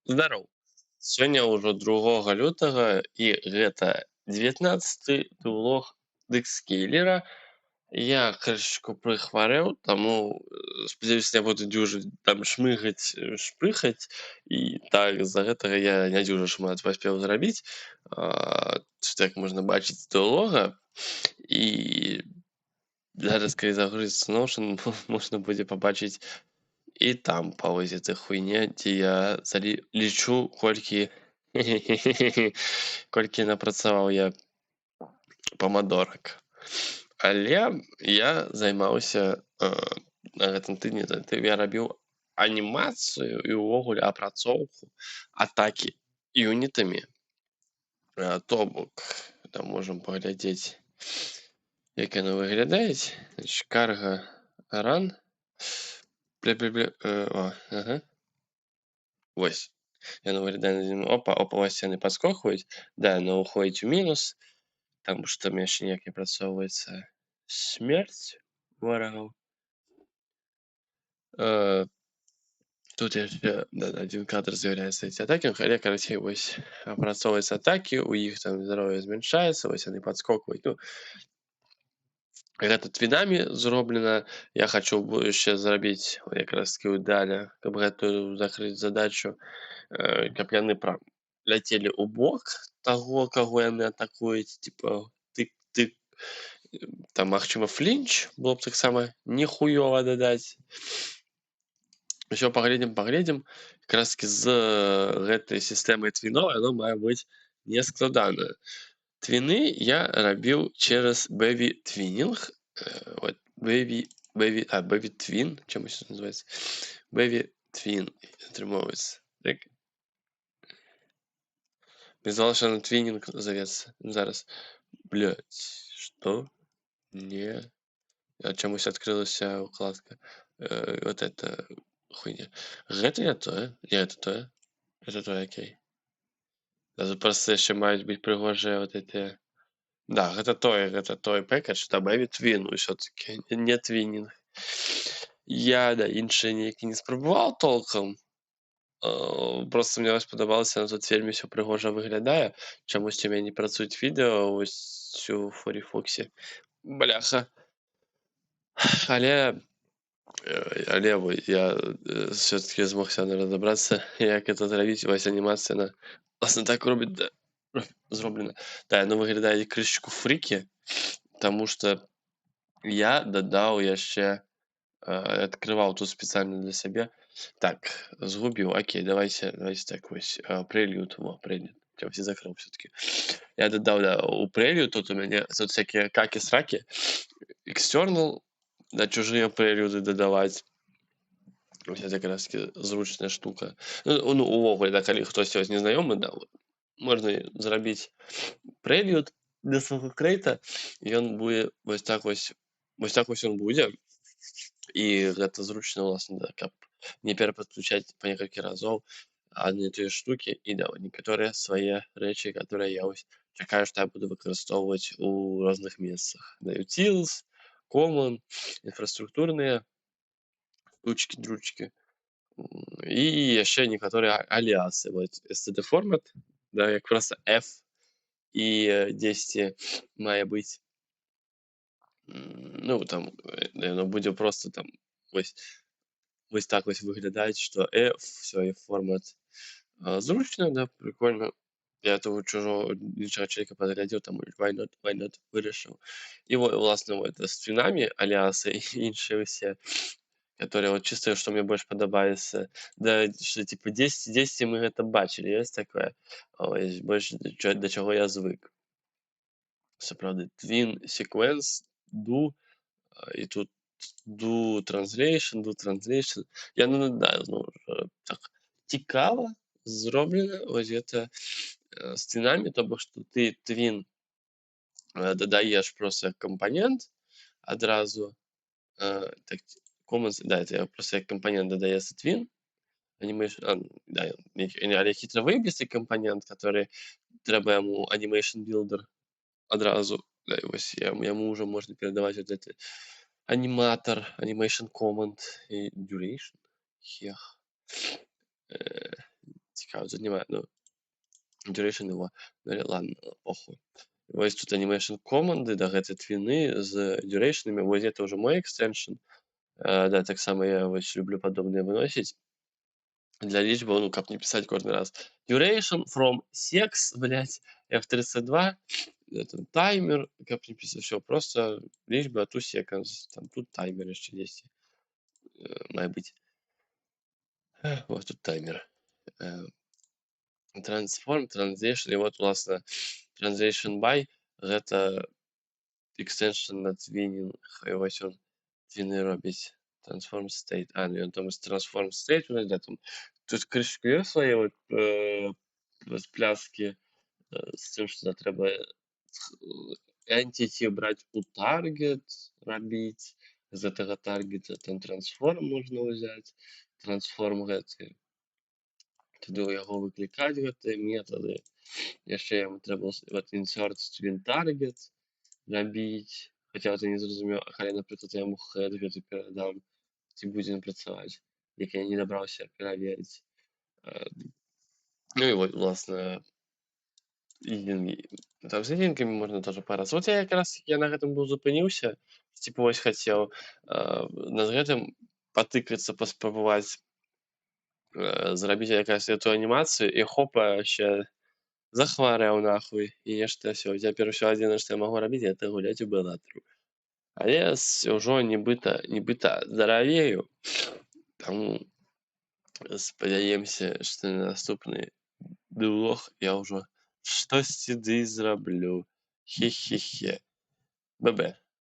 Здароў! Сёння ўжо 2 лютага, і гэта 19 влог Дэкскейлера. Я крышачку прыхварэў, таму спадзяюся, я буду дюжа там шмыгаць, шпыхаць, і так з-за гэтага я не дюжа шмат паспеў зрабіць. Тут, як можна бачыць з лога, і зараз, калі загрузіцца Notion, можна будзе пабачыць і там па вось гэтай хуйне, дзе я лічу, колькі напрацаваў я памадорак. Але я займаўся на гэтым тыдні, я рабіў анімацыю і ўвогуле апрацоўку атакі юнітамі. То бок, там можам паглядзець, як яно выглядаюць. Значит, cargo run. Бля-бля-бля, о, ага. Вось. Яно выглядае, опа, опа, вось яны падскокваюць. Да, яно ўходзіць у мінус, таму што там яшчэ ніяк не працоўваецца смерць ворагаў. Тут яшчэ, да, адзін кадр з'яўляецца эти атакі, але, карацей, вось апрацоўваюцца атакі, у іх там здароўе змяншаецца, вось яны падскокваюць. Ну, гэта твінамі зроблена. Я хачу яшчэ зрабіць якраз таки ў ідэале, каб гэтую закрыць задачу, каб яны прям ляцелі ў бок таго, каго яны атакуюць, типа тык-тык. Там, магчыма, flinch было б таксама нехуёва дадаць. Усё паглядзім, паглядзім. Якраз таки з гэтай сістэмай твіноў яно мае быць нескладана. Твіны я рабіў через Bevy Twinning. Вот, Bevy, Bevy, а, Bevy Twin, чамусь называется. Bevy Twin атрымоўваецца. Так? Мне здавалася, што яно twinning завецца. Зараз. Блядь, што? Не. А чамусь адкрылася укладка. Вот это хуйня. Гэта не тое. Не, это тое. Это тое, окей. Даже просто яшчэ маюць быць прыгожыя вот эти. Да, гэта той package, да, Bevy Twin усё-таки, не twinning. Я, да, іншыя нейкі не спрабаваў толкам. Просто мне спадабалася, тут вельмі ўсё прыгожа выглядае. Чамусьці ў мяне не працуюць відэо вось у Файрфоксе. Бляха. Але во я всё-таки змогся разабрацца, як это зрабіць. Вось анімацыя, яна власна так робіць, да, зроблена. Да, яно выглядае крышачку freaky, таму што я дадаў яшчэ, адкрываў тут спецыяльна для сябе. Так, згубіў. Окей, давайте так вось, prelude, во, prelude. Чамусьці закрыў всё-таки. Я дадаў, да, у prelude, тут у мяне тут всякие каки-сраки. External, да, чужыя прелюды дадаваць. Вось это якраз таки зручная штука. Ну, увогуле, да, калі хтосьці вось незнаёмы, да, вот, можна зрабіць prelude для свайго крэйта, і ён будзе вось так вось ён будзе. І гэта зручна, уласна, да, каб не перападключаць па некалькі разоў адны і тыя ж штукі і, да, некаторыя свае рэчы, которые я вось чакаю, што я буду выкарыстоўваць у розных месцах. Да, utils, common, інфраструктурныя штучкі-дручкі. І яшчэ некаторыя аліасы. Вот std format, да, як просто F і дзесьці мае быць. Ну, там, яно будзе просто там вось так вось выглядаць, што F, всё, і формат. Зручна, да, прикольно. Я того чужого іншага чалавека падглядзеў, там why not, вырашыў. І во уласна, вот з твінамі аліасы і іншыя ўсе, которые вот чисто, што мне больш падабаецца, да, што типа дзесьці мы гэта бачылі, ёсць такое. Ось больш да чаго я звык. Сапраўды, tween sequence, do, і тут do translation, do translation. Я, ну да, зноў ж, так цікава зроблена вось гэта з твінамі, то бок што ты tween дадаеш просто як кампанент адразу. Так, commons, да, это просто як кампанент дадаецца tween. Animation, а, да, але хітра выебісты кампанент, который трэба яму animation builder адразу. Да, і вось яму ўжо можна перадаваць вот гэты аніматар, animation command і duration. Хех. Цікава. Цікава, тут няма, ну, duration его, ну, ладно, похуй. Вось тут animation команды, да, гэта твіны з duration'амі. Вось это ўжо мой extension. Да, таксама я вось люблю падобныя выносіць. Для лічбаў, ну, каб не пісаць кожны раз. Duration from secs, блядь, F32, это таймер, каб не пісаць, всё, просто лічба to seconds, там тут таймер яшчэ дзесьці мае быць. Вот тут таймер. Transform, translation, і вот, уласна, translation by гэта extension на tweening, і вось он твіны робіць. Transform state. А, ну ён там transform state у нас, да, там тут крышку ёсць свае вот, пляски з тым, што трэба entity браць у target, рабіць, з гэтага таргета там transform можна ўзяць, transform гэты, тады ў яго выклікаць гэтыя метады. Яшчэ яму трэба вот insert tween target рабіць. Хаця вот я не зразумеў, а калі, напрыклад, я яму head гэты перадам, ці будзе ён працаваць, як я не дабраўся праверыць. Ну і вот, уласна, там з easing'амі можна тоже парацца. Вот я якраз я на гэтым быў запыніўся, типа вось хацеў над гэтым патыкацца, паспрабаваць зрабіць якраз эту анімацыю, і хопа, яшчэ захварэў нахуй, і нешта всё. Цяпер усё, адзінае, што я магу рабіць, это гуляць у Белатру. Але ўжо нібыта здаравею, таму спадзяемся, што на наступны дэўлог я ўжо штосьці ды зраблю. Хе-хе-хе. ББ.